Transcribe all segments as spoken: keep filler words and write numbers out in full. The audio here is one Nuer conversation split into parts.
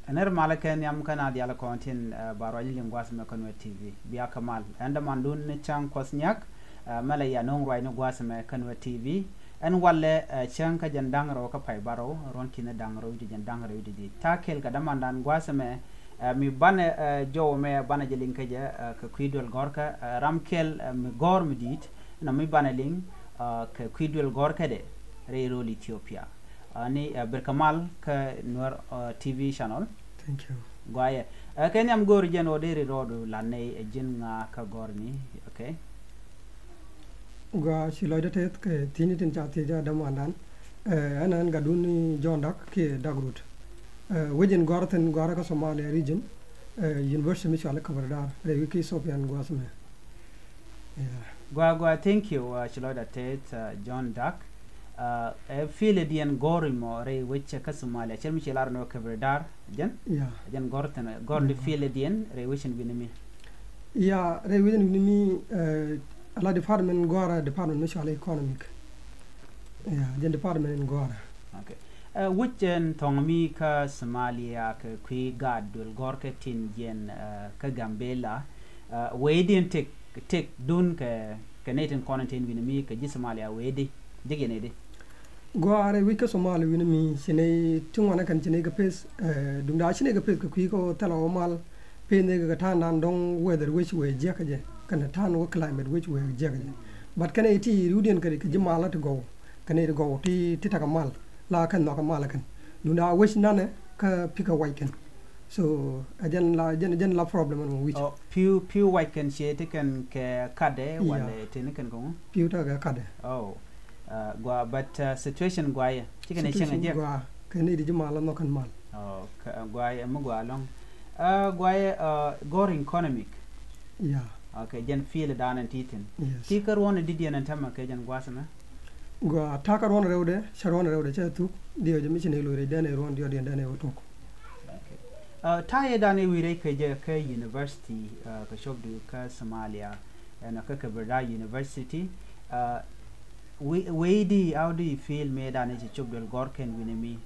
Ner malä kɛ nhiam kä na dial kɔn tin, eh, ba ruac ni liŋ gua̱a̱th mɛ kä Nuer T V. Bia kä mal. Ɛn dämandun ni Cäŋ Kuɔth Nyak, eh, mɛ lɛ ya no̱o̱ŋ ruac ni gua̱a̱th mɛ kä Nuer T V. Ɛn walɛ, eh, cäŋ kä jɛn da̱ŋ rɛw kä pay barɔw, ruɔ̱n ki̱n da̱ŋ rɛw wi̱cdɛ jɛn da̱ŋ rɛw wi̱cdɛ ji̱. Ta̱a̱ kɛl kɛ dämandan gua̱a̱th mɛ, eh, mi banɛ, eh, jɔw mɛ banɛ jɛ liŋ kä jɛ, eh, kɛ kui̱ duel gɔ̱rkä, eh, ram kɛl, eh, mi gɔ̱r mi di̱i̱t, nɔ mi banɛ liŋ, eh, kɛ kui̱ duel gɔ̱rkädɛ rɛy rööl Ethiopia. Ah, ni, ah, ber kɛ mal kä Nuer, ah, T V channel. Thank you. Guayɛ. Ah, kɛ nhiam go̱o̱ri jɛn ɣöö deri rɔɔdu la nɛy ɛ ji̱n ŋa kä gɔ̱rni, okay? Gua ci lɔcdä tɛth kɛ thiecni tin ca thiec a dämandan. Eh, ɛn ɛn gatdun ni John Dak kiɛ Dak Rut. Eh, wec in gɔ̱r thi̱n gɔ̱rä kä Somalia region. Eh, university mi cɔal i̱ Kabardar rɛy wi̱c kä Ethiopian gua̱a̱th mɛ. Yeah. Gua, gua, thank you, uh, ci lɔcdä tɛth, uh, John Dak. Uh, ɛ field diɛn gɔ̱r mɔ rɛy wec kä Somalia. Cɛl mi ci lar nɔ Kabardar, jɛn? Yeah. Jɛn gɔ̱r thi̱n, gɔ̱r di field diɛn rɛy wec in wi̱ni mi. Yeah, rɛy wec in wi̱ni mi, uh, ala department gɔ̱r department mi cɔal economic. Yeah, jɛn department in gɔ̱r. Okay. Uh, wec in thɔŋ mi kä Somalia kɛ kui̱ gaat duel gɔ̱rkä tin jɛn, uh, kä Gambela. Uh, wec diɛn tëk tëk dun kɛ, kɛ nɛy tin kɔn tin wi̱ni mi kɛ ji̱ Somalia wee di, ji̱ kɛ nɛy di. Gɔaa rɛy wec kä Somalia wi̱ni mi ci nɛy ti ŋuan kɛn ci nɛy kɛ peth, eh, duŋda ci nɛy kɛ peth kɛ kui̱ kä thilɛ wä mal, peth nɛy kɛ ta̱a̱ŋdan dɔ̱ŋ weather wec wee jiäk kɛ jɛ, kɛn ta̱a̱ŋ wä climate wec wee jiäk kɛ jɛ. But kɛn nɛy ti riwdiɛn kɛ, kɛ ji̱ malä ti gɔw, kɛn nɛy ti gɔw ti, ti tekɛ mal, la kɛn nhɔkɛ mal kɛn. Duŋda wec nanɛ kä pikɛ wac kɛn. So, ɛ jɛn la, jɛn, jɛn la problem ɛn mɔ wi̱c. Oh, pi̱w, pi̱w wac kɛn ciɛ ti kɛn kɛ katdɛ, yeah, walɛ ti ni kɛn kɛ ŋu? Pi̱w tekɛ katdɛ. Oh, uh, gua, but, uh, situation gua yɛ. Ci kɛn ɛ cieŋ ɛ jɛ. Gua, kɛn ni di ji̱ mal la nhɔk kɛn mal. Oh, gua yɛ, mi gua lɔŋ. Uh, gua yɛ, uh, gɔr economic. Yeah. Okay, jɛn field dan ɛn ti thi̱n. Yes. Ti kä ruɔ̱n ɛ di̱t yɛn ɛn tämɛ kɛ jɛn gua̱a̱th ɛmɛ? Gua, ta̱a̱ kä ruɔ̱n rɛwdɛ, cɛ ruɔ̱n rɛwdɛ cɛ thuk, diɛ jɛ mi ci ni lo̱c rɛy dɛn ɛ ruɔ̱n diɔt yɛn dɛn ɛ wä tuk. Okay. Uh, ta̱a̱ yɛ dan ɛ wi̱i̱ rɛy kɛ jɛ kä university, uh, kɛ cop du kä Somalia, ɛn kä Kabardar University. Uh, wee, wee di, how do you feel mi dan ɛ ci cop duel gɔr kɛn wi̱ni mi?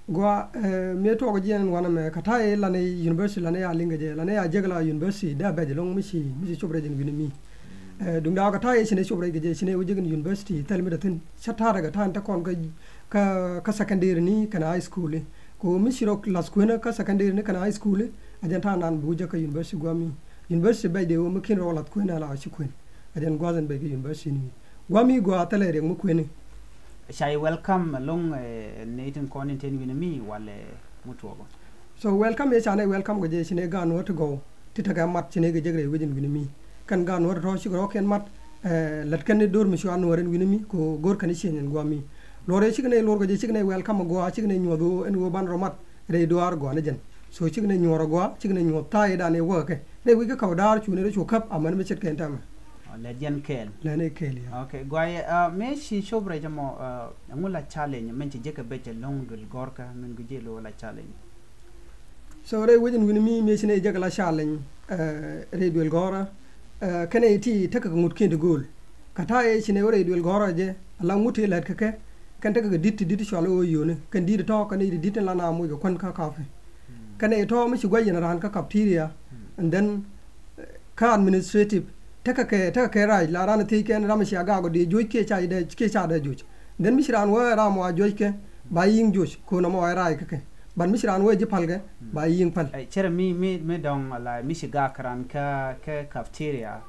Gua, eh, mi tuɔk jiɛn wanɛ mɛ, kɛ ta̱a̱ i̱ lanɛ university, lanɛ ya liŋ kɛ jɛ, lanɛ ya jek la university, dee a bɛc ɛlɔ̱ŋ mi ci, mi ci cop rɛc in wi̱ni mi. Eh, duŋda kɛ ta̱a̱ i̱ ci nɛ cop rɛc kɛ jɛ, ci nɛ wä jek in university, thil mi dee thi̱n, cä ta̱a̱ rɛ kɛ ta̱a̱ in te kɔn kä, kä, kä secondary ni kɛnɛ high school i̱. Kɛ ɣöö mi ci rɔ lath kuenä kä secondary ni kɛnɛ high school i̱, a jɛn ta̱a̱ nan bi wä jek kä university gua̱a̱ mi. University bɛc dee wä mi kin rɔ lath kuenä la ci kuen. A jɛn gua̱a̱th in bɛc kä university ni. Gua̱a̱ mi gɔaa thilɛ riɛk mi kueni. Ca yɛ welcome ɛlɔ̱ŋ, eh, ni tin kɔn in tin wi̱ni mi walɛ mi tuɔɔk. So welcome yɛ ca nɛ welcome kɛ jɛ ci nɛ gaat Nuɔ̱ɔ̱r ti gɔw ti tekɛ mat ci nɛ kɛ jek rɛy wec in wi̱ni mi. Kɛn gaat Nuɔ̱ɔ̱r ti tɔ̱ cikɛ rɔ̱ kɛn mat, eh, lät kɛn ni do̱r mi cua Nuɔ̱ɔ̱r in wi̱ni mi kɛ ɣöö go̱r kɛn i̱ ciëny in gua̱a̱ mi. Luɔr yɛ cikɛ nɛ luɔr kɛ jɛ cikɛ nɛ welcome gɔaa cikɛ nɛ nyuɔ̱th ɣöö ɛn ɣöö ban rɔ mat rɛy duaar gɔaa ni jɛn. So cikɛ nɛ nyuɔ̱ɔ̱r gɔaa cikɛ nɛ nyuɔ̱th ta̱a̱ yɛ dan ɛ wäkä kɛ rɛy wec kä Kabardar cu nɛ rɔ cu käp amäni mi ce̱tkɛ ɛn täämɛ. Lɛ jɛn kɛɛl. Lɛ ni kɛɛl, ya. Okay, guay, uh, mëë ci cop rɛc ɛmɔ, uh, ɛŋu la challenge min ci jek kɛ bec ɛlɔ̱ŋ duël gɔ̱rkä min guic jɛ lo̱ la challenge. So rɛy wec in wi̱ni mi mëë ci nɛ jek la challenge, uh, rɛy duël gɔ̱rä, uh, kɛnɛ iti tekɛ kɛ ŋut kiɛn ti gööl. Kɛ ta̱a̱ ëë ci nɛ wä rɛy duël gɔ̱rä jɛ ala ŋut ti lät kɛ kɛ kɛn tekɛ kɛ di̱t ti di̱t cɔal ɣöö yio̱ni kɛn di̱t tɔ̱ kɛn iti di̱t in la na moc kɛ kuän kä kapɛ. Kɛnɛ itɔ̱ mi ci gua̱c yɛn raan kä cafeteria, and then, uh, kä administrative tekɛ kɛ, tekɛ kɛ rac la raan thiec kɛn ram mi cia gak ɔ dee juɔc kiɛ ca dee, kiɛ ca dee juɔc. Then mi ci raan wee ram wa juɔc kɛ ba yiŋ juɔc kɛ nɔmɔ wee rac kä kɛ. But mi ci raan wee ji̱ päl kɛ ba yiŋ päl. Eh, cɛrɛ mi, mi, mi dɔ̱ŋ la mi ci gak raan kä, kä cafeteria.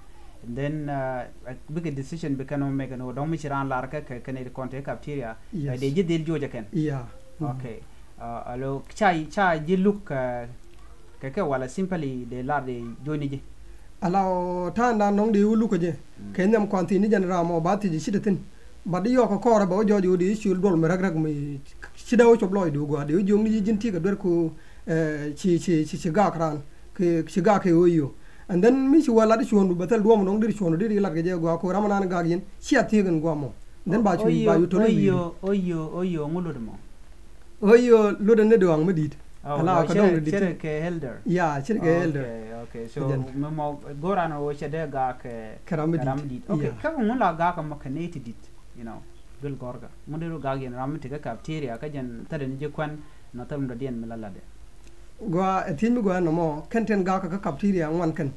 And then, uh, bikɛ decision bi kɛn ɔ mɛk ɛn ɔ dɔ̱ŋ mi ci raan lar kä kɛ, kɛn iti kɔn te cafeteria. Yes. Eh, dee ji̱ dhil juɔc ɛ kɛn. Yeah. Okay. Uh, alo ca, ca ji̱ luk, uh, kɛ kɛ wala simply dee lar dee juɔc ni ji̱. Ala ɔ ta̱a̱ ndan nɔŋ dee wä luk kɛ jɛ. Kɛ nhiam kuan thi̱n ni jɛn ram ɔ ba thiec ci te thi̱n. But di yɔɔk kɛ kɔɔrɛ bɛ wä jɔɔc wä dee ci duɔl mi räk räk mi ci dee wä cop lɔɔc dee wä gɔaa dee wä jiɔk ni ji̱ ji̱n ti kɛ duer ko, eh, ci, ci, ci, ci gak raan kɛ ci gak kɛ wä yio. And then mi ci wä lat cuɔ̱ndu bɛ thil duɔm nɔŋ dir cuɔ̱ndu dir lat kɛ jɛ gɔaa ko ram nan gak yɛn ci a thiek in gɔaa mɔ. Then ba cu, ba cu tol wä yio. Oyo, oyo, oyo ŋu lut mɔ. Oyo lut ni duaŋ mi dit. Oh, ala no, ka dɔŋ di dit. Cɛrɛ kɛ elder. Ya, cɛrɛ kɛ elder. Okay, okay. So mi mɔ goran o cɛ dee gak kɛ ram mi dit. Okay, kä ŋu la gak mɔ kɛ nɛy ti dit, you know, duel gɔrkä. Ŋu dee ru gak yɛn ram mi ti kä cafeteria kä jɛn thil ni ji̱ kuan nɔ thil mi dɔ̱diɛn mi la latdɛ. Gua ɛ thiec mi gua nɔmɔ kɛn tin gak kä cafeteria ŋuan kɛn.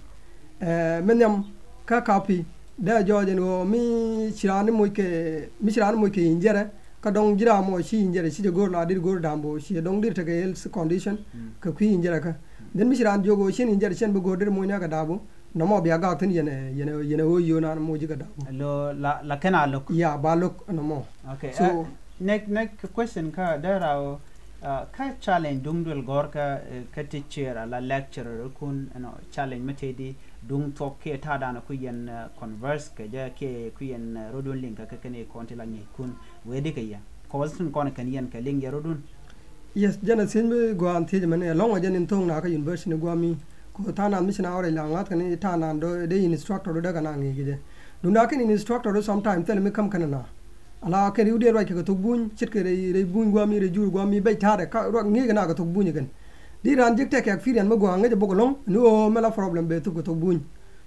Ɛ mi nhiam kä kapi dee jɔɔc ɛn ɣöö mi ci raan moc kɛ mi ci raan moc kɛ injury kä dɔŋ ji̱ ram mɔ ci injury ci jɛ go̱o̱r la dit go̱o̱r dambo ci dɔŋ dit tekɛ health condition kɛ kui̱ injury kä. Then mi ci raan jiök ɣöö cin injury cin bi go̱o̱r dit moc ni kɛ dambo. Nɔmɔ bia gak thin yɛn ɛ yɛn ɛ yɛn ɛ ɣöö yio̱o̱nan moc ji̱ kɛ dambo. Lo la la kɛn a lo̱k. Ya ba lo̱k nɔmɔ. Okay. So next next question kä dee raw. Kä challenge duŋ duel gɔ̱r kä kä teacher ala lecturer kun ɛnɔ challenge mi tëëdi duŋ thuɔk kiɛ ta̱a̱dan ku yɛn converse kɛ jɛ kiɛ ku yɛn rɔdun liŋ kä kɛ kɛn kɔn ti la ŋi̱i̱c kun wee di kɛ yɛ kɔs tin kɔn kɛn yɛn kɛ liŋ yɛ rɔdun. Yes, jɛn a thiec mi gua̱a̱n thiec mɛn ɛ lɔŋ a jɛn in thoŋ na kä university ni gua̱a̱ mi. Ko ta̱a̱ naath mi ci na ɣɔr ɛ la ŋa̱th kɛn ta̱a̱ naan dɔ dee instructor dɔ dee kɛ na ŋi̱i̱c kɛ jɛ. Duŋda kɛn instructor dɔ sometime thil mi käm kɛn na. Ala kɛn riwdiɛn ruac kɛ kɛ thok buny ce̱tkɛ rɛy rɛy buny guami rɛy jur guami bɛc ta̱a̱dɛ ka ruak ŋi̱i̱c kɛ na kɛ thok buny kɛn. Di raan jek tɛk kɛ experience mi gua ŋi̱i̱c ɛ bok ɛlɔ̱ŋ ni ɣöö mɛ la problem bɛ thop kɛ thok buny.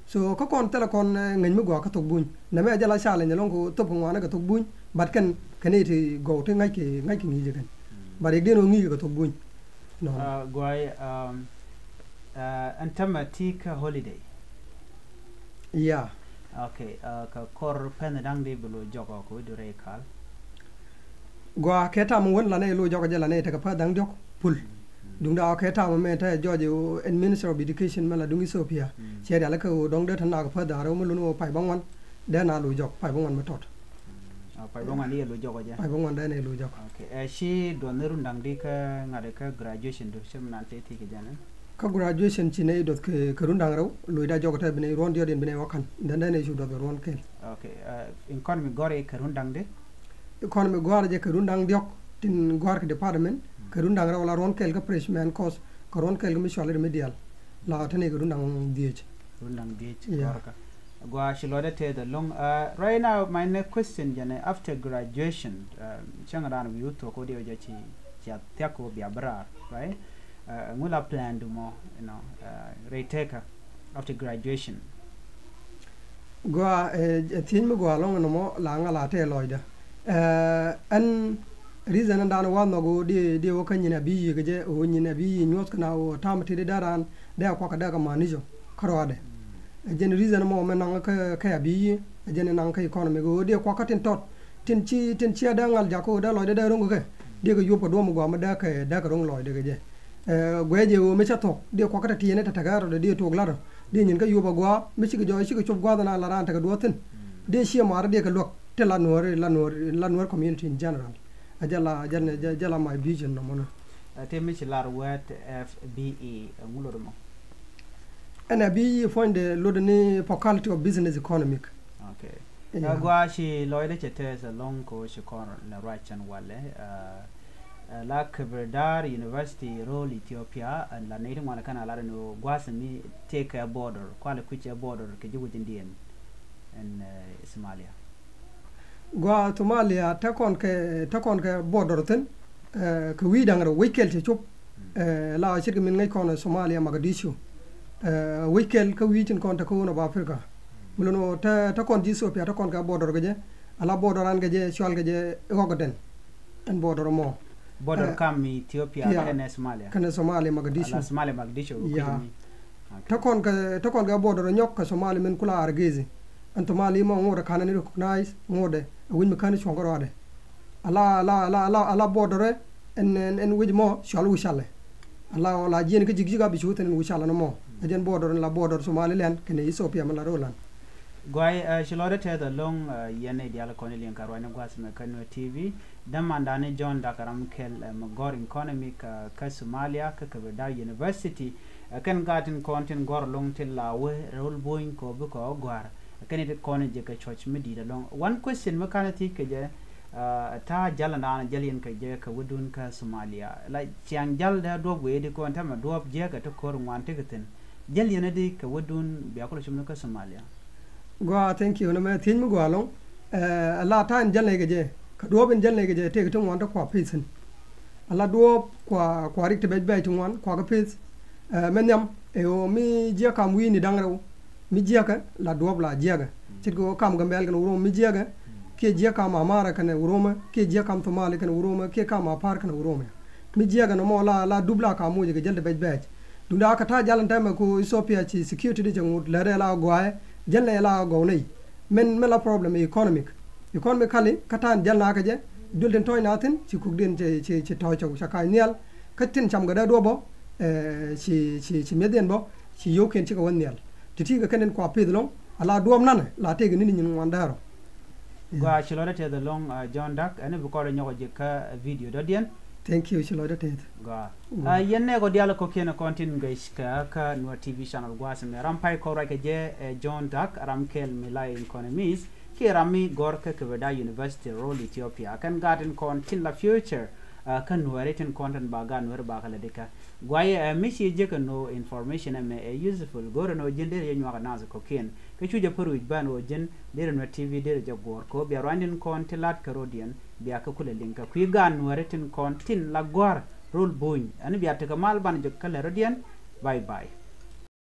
So kä kɔn thilɛ kɔn ŋi̱i̱c mi gua kä thok buny nɛmɛ a jɛ la challenge ɛlɔ̱ŋ kɛ thop kɛ ŋuanɛ kɛ thok buny. But kɛn kɛn i̱ ti gɔw ti ŋa̱c kɛ ŋa̱c kɛ ŋi̱i̱c kɛn. But yek diɛn ɣöö ŋi̱i̱c kɛ kɛ thok buny. Guay. Ɛn tämɛ ti kä holiday. Ya. Okay. Kä kor pɛn daŋ di bi lo jɔk ɔ kɛ wi̱du rɛy kal. Gua kɛ tam wän lanɛ lo jɔk jɛ lanɛ tekɛ pä daŋ diɔk pul. Duŋ da kɛ tam mɛ tɛ jɔj ɛn Minister of Education mɛ la duŋ Ethiopia. Cɛ rial kɛ dɔŋ dee tɛ nak pä daŋ rɛw mi lun wä pay ba ŋuan. Dee na lo jɔk pay ba ŋuan mi tɔt. Pay ba ŋuan iɛ lo jɔk jɛ. Pay ba ŋuan dee na lo jɔk. Okay. Ɛ ci duɔn ni run daŋ di kä ŋa̱t kä graduation du cɛ mi nan tɛ ti kɛ jɛn. Kä graduation ci nɛy duɔth kɛ kɛ run da̱ŋ rɛw loc da jɔk tɛ bi nɛy ruɔ̱n diɔt in bi nɛy wä ka̱n. Dɛn dɛn nɛy cu duɔth kɛ ruɔ̱n kɛl. Okay. Economy gɔr i̱ kɛ run da̱ŋ di. Economy gɔr jɛ kɛ run da̱ŋ diɔk tin gɔr kɛ department kɛ run da̱ŋ rɛw la ruɔ̱n kɛl kä freshman course kɛ ruɔ̱n kɛl kä mi cual remedial. La tɛ nɛy kɛ run da̱ŋ dhiec. Run da̱ŋ dhiec. Yeah. Gɔr kä. Gua ci lɔcdä tɛth ɛlɔ̱ŋ. Right now my next question jɛn ɛ after graduation cäŋ raan wi̱i̱ wä thuɔ̱k wä diɛ wä jɛ ci cia thiak wä bia bä raar, right? Ŋu la plan du mɔ, you know, rɛy tekä after graduation. Gua ɛ thiec mi gua lɔŋ nɔmɔ la ŋa la tɛ lɔcdä. Ɛn reason ɛn dan wa nhɔk wä diɛ diɛ wä kä nyin a bi yi kɛ jɛ wä nyin a bi yi nyuɔth kɛ na wä tam ti di daran dɛ a kuak kɛ dɛ kɛ manisho. Kä ruadɛ. Ɛ jɛn reason mɔ mɛ naŋ kä kä a bi yi ɛ jɛn naŋ kä economy kɛ ɣöö diɛ kuakä tin tɔt tin ci tin ci a dee ŋal jak kä ɣöö dee lɔcdɛ dee ro̱ŋ kɛ kɛ diɛ kɛ yuɔp kɛ duɔ̱m ɛ gua mi dee kɛ dee kɛ ro̱ŋ lɔcdɛ kɛ jɛ. Ɛ guɛc ɛ ɣöö mi cä thok diɛ kuakä tɛ tiɛɛni tɛ tekɛ rɔdɛ diɛ tuɔk lat rɔ diɛ nyin kä yuɔp ɛ gua mi cikɛ jɔɔc cikɛ cop gua̱th ɛn a la raan tekɛ duɔ̱ɔ̱th thi̱n. Diɛ ciɛ ma̱a̱r diɛ kɛ luäk ti la nuɔ̱ɔ̱ri la nuɔ̱ɔ̱ri la nuɔ̱ɔ̱ri community in general. Ɛ jɛ la jɛ la my vision nɔmɔnɔ. Ɛ ti mi ci lar wɛt F B E ɛ ŋu lot mɔ. Ɛn a bi yi puɔ̱nydɛ lot ni faculty of business economic. Okay. Ɛ gua ci lɔcdä cɛ tɛth ɛlɔ̱ŋ ko ci kɔn lɛ ruac cɛn walɛ. La Kibir Dar University rol Ethiopia la nɛy ti ŋuan kɛn a lar ni gua̱th mi tëëkɛ border kualɛ kui̱cɛ border kɛ ji̱ wi̱c indiɛn ɛn Somalia. Gua Somalia te kɔn kɛ te kɔn kɛ border thin. Kɛ wi̱i̱ da̱ŋ rɛw wec kɛl cɛ cop. La ce̱tkɛ min ŋäc kɔn Somalia Mogadishu. Wec kɛl kä wi̱i̱ tin kɔn te kä Horn of Africa. Mi lon ɣöö te te kɔn ji̱ Ethiopia te kɔn kɛ border kɛ jɛ. Ala border an kɛ jɛ cual kɛ jɛ Ogaden. Ɛn border mɔ. Border kam Ethiopia kɛnɛ Somalia. Kɛnɛ Somalia Mogadishu. Ala Somalia Mogadishu. Ya. Te kɔn kɛ te kɔn kɛ border nyɔk kɛ Somalia min kula argezi. Ɛn Somalia mɔ ŋot ɛ ka̱n ɛn recognize ŋot ɛ wi̱c mi ka̱n cuɔ̱ŋ kä ruadɛ. Ala ala ala ala ala border ɛn ɛn ɛn wi̱c mɔ cual wi̱calɛ. Ala ala jiɛn kä ji̱k ji̱k a bi cu thi̱n ɛn wi̱calɛ nɔmɔ. Ɛ jɛn border ɛn la border Somaliland kɛnɛ Ethiopia mi la rolan. Guay ci lɔcdä tɛth ɛlɔ̱ŋ. Yɛn nɛy diaal kɔn iliŋ ka ruacni gua̱th mɛ kä Nuer T V. Dämandan ni John Dakaram kɛl ɛ mi gɔ̱r economy kä Somalia kä Kibir Dar University. Ɛ kɛn gaat tin kɔn tin gɔ̱r ɛlɔ̱ŋ tin la wee rɛwl buny kɔ bikɔ gua̱r. Ɛ kɛn it kɔn jɛ kɛ cuɔ̱c mi di̱i̱t ɛlɔ̱ŋ. One question mi ka̱n thiec kɛ jɛ. Ta̱a̱ jäl ɛndan jäl yɛn kɛ jɛ kɛ wädun kä Somalia la ciaŋ jäl dee duɔ̱p wee di kɔn tämɛ duɔ̱p jiäkɛ ti ko̱r ŋuan ti kɛ thi̱n. Jäl yɛn di kɛ wädun bia kulɛ cum ni kä Somalia. Gua thank you ni mɛ thiec mi gua lɔŋ. Ɛ la ta̱a̱ in jäl nɛy kɛ jɛ kɛ duɔ̱ɔ̱p in jäl nɛy kɛ jɛ tëëk ti ŋuan ti kua pith in. Ala duɔ̱ɔ̱p kua kua rik ti bɛc bɛc ti ŋuan kua kɛ pith. Ɛ mɛ nhiam ɛ ɣöö mi jiäk kam wi̱i̱ni da̱ŋ rɛw mi jiäkä la duɔ̱ɔ̱p la jiäkä. Ce̱tkɛ ɣöö kam Gambɛl kɛnɛ Wuromɛ mi jiäkä. Kiɛ jiäk kam Amara kɛnɛ Wuromɛ kiɛ jiäk kam Thomali kɛnɛ Wuromɛ kiɛ kam Apar kɛnɛ Wuromɛ. Mi jiɛkɛ nɔmɔ la, la dup la ka muc kɛ jäl ti bɛc bɛc. Duŋdɛ a kä ta̱a̱ jal ɛn tɛmɛ ku Ethiopia ci security di cɛ ŋut lɛrɛ la gɔaɛ, jäl nɛ la gɔw nɛy. Min, min la problem economic. Economically, kä ta̱a̱ jäl na kä jɛ, duel tin tɔ̱ɔ̱c na thin, ci kukdiɛn ci, ci, ci tɔ̱ɔ̱c cɛ, cɛ ka̱ny nhial. Kä tin cam kɛ dee duɔp bɔ, eh, ci, ci, ci mi̱ethdiɛn bɔ, ci yio̱wkiɛn cikɛ wä nhial. Ti ti kɛ kɛn in kua pith lɔŋ, a la duɔp nanɛ, la tëëkɛ ni̱n nyin ŋuan däärɔ. Gua ci lɔcdä tɛth ɛlɔ̱ŋ, uh, John Duck, ɛn bi kɔn rɔ nyɔk ji̱ kä video dɔ̱diɛn. Thank you, ci lɔcdä tɛth. Gua. Mm. Uh, yɛn nɛ kɔ dial kɔ̱kiɛn kɔn tin guec kä, kä Nuer T V channel gua̱a̱th mɛ ram pay kɔn ruac kɛ jɛ, eh, John Duck, ram kɛl mi la economist, kiɛ ram mi gɔ̱r kä Kibeda University, Roll Ethiopia. Kɛn gaat in kɔn tin la future, uh, kä Nuɛri tin kɔn tin ba gaat Nuɛri ba kɛ lɛ dikä. Guayɛ, eh, mi ci jek ɛn ɣöö information ɛmɛ ɛ useful, go̱o̱rɛ ɛn ɣöö ji̱n derɛ jɛ nyuak ɛ nath kɔ̱kiɛn. Kä cu jɛ pär wi̱c bän ɣöö ji̱n derɛ Nuer T V derɛ jɛ guɔ̱ɔ̱r kɛ ɣöö bia ruanydiɛn kɔn ti la̱t kɛ rɔ̱diɛn bia kɛ kulɛ liŋ kɛ kui̱ gaat Nuɛri tin kɔn tin la gua̱r Roll Buny. Ɛn bia tekɛ mal banɛ jɛ kä lɛ rɔ̱diɛn. Bye bye.